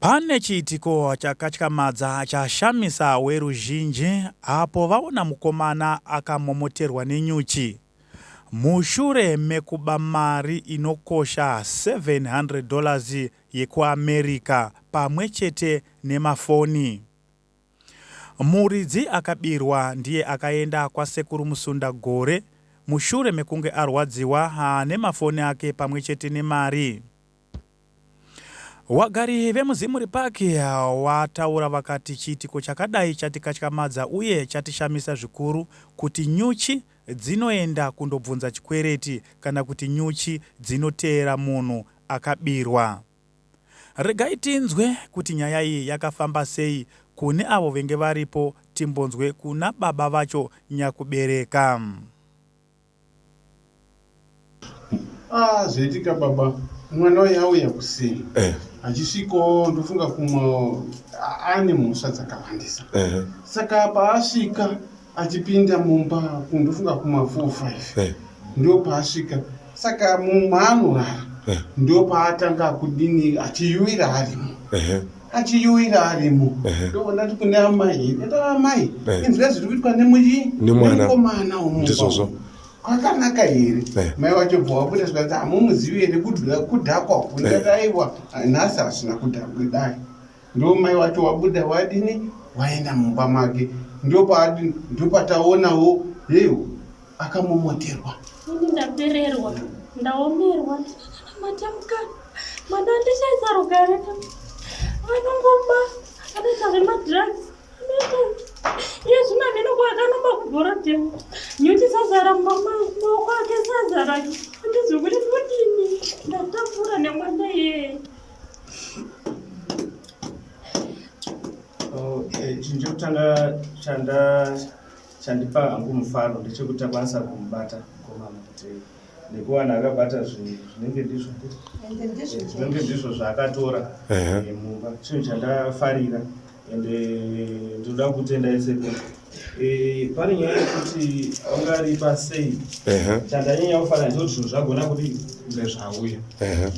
Pane chiitiko chakatyamadza chashamisa weruzhinji apo vaona mukomana akamomoterwa nenyuchi mushure mekuba mari inokosha 700 dollars yekuAmerica pamwe chete nemafoni. Muridzi akabirwa ndiye akaenda kwaSekuru Musundagore mushure mekunge arwadziwa nemafoni ake pamwe chete nemari. Wagari vemuZimuri Park wataura vakati chiitiko chakadai chatikatyamadza uye chatishamisa zvikuru kuti nyuchi dzinoenda kundobvunza chikwereti kana kuti nyuchi dzinoteera munhu akabirwa. Regai tinzwe kuti nyaya iyi yakafamba sei kune avo venge varipo timbonzwe kuna baba vacho nyakubereka. Ah, zvaitika baba mwana uyu auya kuseni eh. achisvikawo ndofunga kumwe ane mhosva dzakawandisa eh. Saka paasvika achipinda mumba ndofunga kuma 4 5 eh. Ndo paasvika saka mumaanorara eh. Ndo paatanga kudini achiyuwira arimo eh. Achiyuwira arimo ndoona kuti kune amai enda amai inzwa zviri kuitwa nemuyi nemukomana umundizvozvo kwakanaka here mai wacho bva wabuda zvikanzi hamumuzivi here kudhakwa kundadaiwa nhasi hazvina kudhakwa dai Ndo mai wacho wabuda wadini waenda mumba make ndopaadini ndopataonawo heyo akamomoterwa. Ini ndapererwa ndaomerwa ndinanamata mukana mwana andishaisa rugare anongoba anoita zvemadrugs anoita iye zvino hameno kwaakanoba kubhorodheni nyuchi sazara mumba maoko ake sazara andizivi kuti ndodini ndatambura nemwana iyeye. Okay, chinhu chekutanga chanda chandipa hangu mufaro ndechekuti takwanisa kumubata mukomana kuti nekuwana akabata zvinhu zvinenge ndizvo zvinenge ndizvo zvaakatora mumba chinhu chandafarira ende ndinoda kutenda isekuru. Pane nyaya yekuti ungaripa sei chandanyanya kufanira ndechekuti zvinhu zvagona kuti kunge zvauya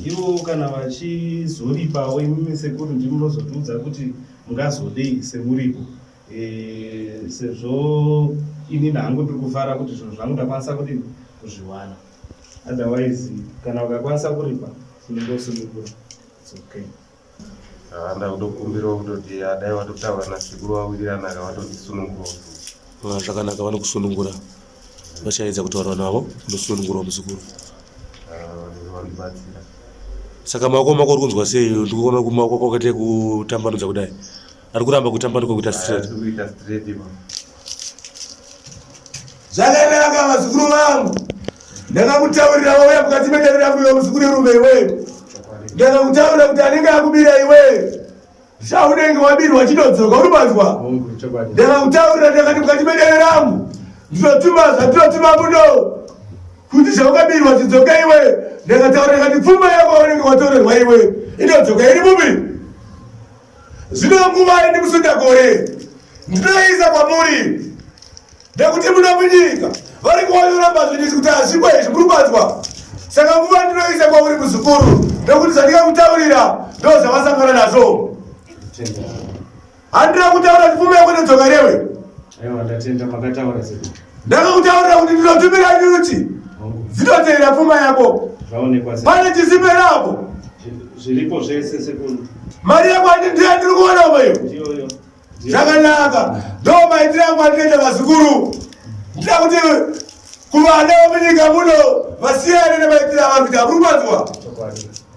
ivo kana vachizoripawo imimi sekuru ndimi munozotiudza kuti mungazodei semuripo sezvo inini hangu ndiri kufara kuti zvinhu zvangu ndakwanisa kudini kuzviwana otherwise kana ukakwanisa kuripa unongosunungura its okay. Ah, ndakutokumbirawo kutoti ah, dai watotaura nasekuru wawirirana ka watotisunungurawo. Ah, zvakanaka vanokusunungura vachaedza kutaura navo unosunungurwa muzukuru. Vandibatsira. Saka maoko mako uri kunzwa sei? Ndikuona maoko ako akaita kutambanudza kudai. Ari kuramba kutambanuka kuita straight. Kuita straight ipo. Zvakanaka vazukuru vangu. Ndakakutaurira wauya mukati medare rangu iwe muzukuru rume iwe. Ndakakutaurira kuti anenge akubira iwe. Zvaunenge wabirwa chinodzoka uri manzwa. Ndakakutaurira ndakati mukati medare rangu ndinotuma zvandinotuma muno kuti zvaukabirwa chidzoka iwe. Ndakataura ndakati pfuma yako yaunenge watorerwa iwe inodzoka iri mupi. Zvino nguva ndimusundagore ndinoiisa kwamuri nekuti muno munyika vari kuvanoramba zvinhu izvi kuti hazviko izvi muri kubanzwa saka nguva ndinoisa kwauri muzukuru nekuti zvandingakutaurira ndo zvavasangana nazvo handina kutaura kuti pfuma yako inodzoka rewe ndakakutaurira kuti ndinotumira nyuchi dzinoteera pfuma yako pane chisimbe rapo zviripo zvese sekuru mari yako ndiyo ndiri kuona umeyo Zvakanaka, ndo maitiro angu andinoita vazukuru. Ndinoda kuti kuvana vemunyika muno vasiyane nemaitiro avari kuita. Muri kuvanzwa?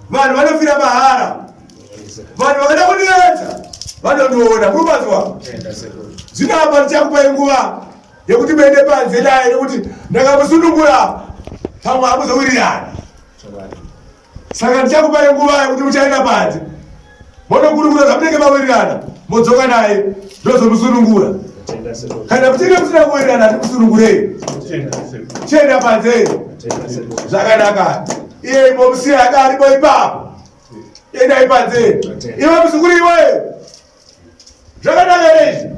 Vanhu vanofira mahara, vanhu vakada kundiedza vanondiona. Muri kuvanzwa? Zvino apa ndichakupai nguva yekuti muende panze naye, nekuti ndakamusunungura pamwe hamuzowirirani. Saka ndichakupai nguva yekuti muchaenda panze monokurukura zvamunenge mawirirana modzoka naye ndozomusunungura. Kana muchinge musina kuwirirana hatimusunungurei, chienda panze zvakanaka. Iye imbomusiya anga aripo ipapo, endai panze iwe muzukuru iwe, zvakanaka here izvi?